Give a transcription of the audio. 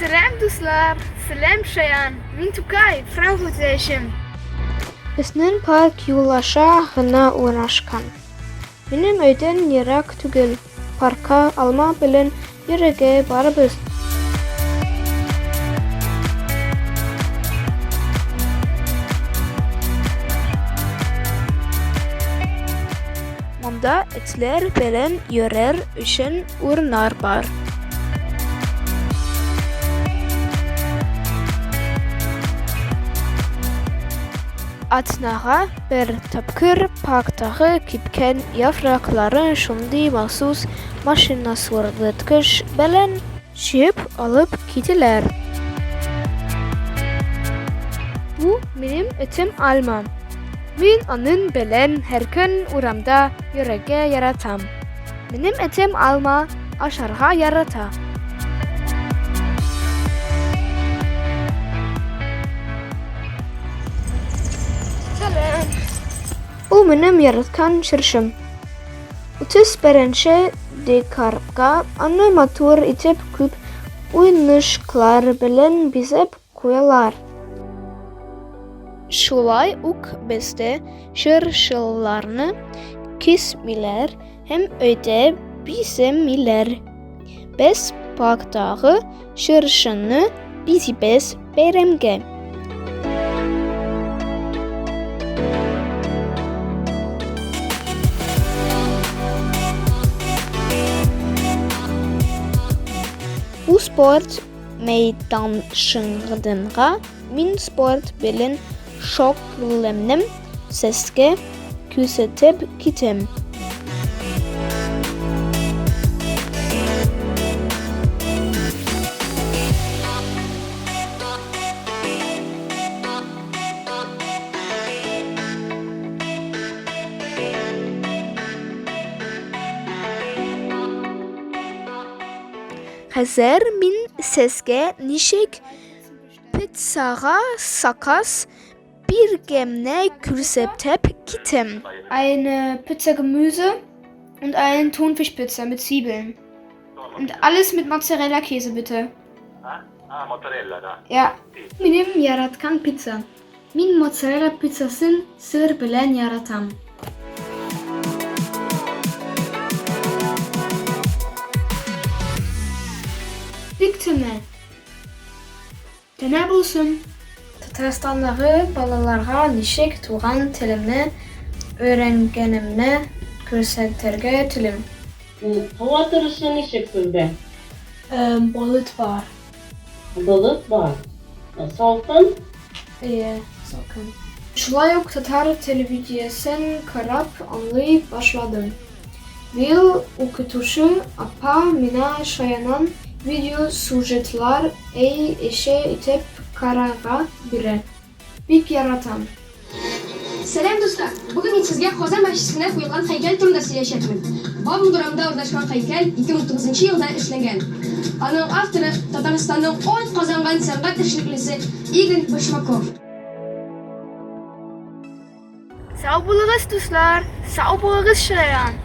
Сәлам, дуслар! Сәлам, Шаян! Мин Тукай, Франкфуртта яшим. Безнең парк юл аша гына урнашкан. Минем өйдән ерак түгел. Паркка алма белән йөрергә барабыз. Монда этләр белән йөрер өчен урыннар бар. Атнага бер тапкыр парктагы кипкән яфракларын шундый махсус машина-суырткыч белән җыеп алып китәләр. Бу минем этем Альма. Мин аның белән һәр көн урамда йөрергә яратам. Минем этем Алма ашарга ярата. Сәлам. Ул минем яраткан чыршым. 31 декабрьгә аны матур итеп күп уенчыклар белән бизәп куялар. Шулай ук бездә чыршыларны кисмиләр һәм өйдә бизәмиләр. Без парктагы чыршыны бизибез бәйрәмгә. Бу спорт мәйданчыгында мин спорт белән шөгыльләнәм, сезгә күрсәтеп китәм. Хәзер мин сезгә ничек пиццага заказ биргәнне күрсәтеп китәм. Eine Pizza Gemüse und eine Thunfischpizza mit Zwiebeln. Und alles mit Mozzarella-Käse, bitte. Ah, mozzarella da. Ja. Минем яраткан пицца. Мин моцарелла пиццасын сыр белән яратам. Бик тәмле. Тәмле булсын. Татарстандагы балаларга ничек туган телемне өйрәнгәнемне күрсәтергә телим. Һава торышы ничек сездә? Болыт бар. Болыт бар. Салкын? Әйе, салкын. Шулай ук татар телевидениесен карап аңлый башладым. Быел укытучы апа миңа Шаяннан видеосюжетлар өй эше итеп карарга бирә. Бик яратам. Сәлам, дуслар! Бүген мин сезгә Казан мәчетенә куелган һәйкәл турында сөйләячәкмен. Бауман урамында урнашкан һәйкәл 2009 нчы елда эшләнгән. Аның авторы, Татарстанның атказанган сәнгать эшлеклесе Игорь Башмаков. Сау булыгыз, дуслар! Сау булыгыз, Шаян!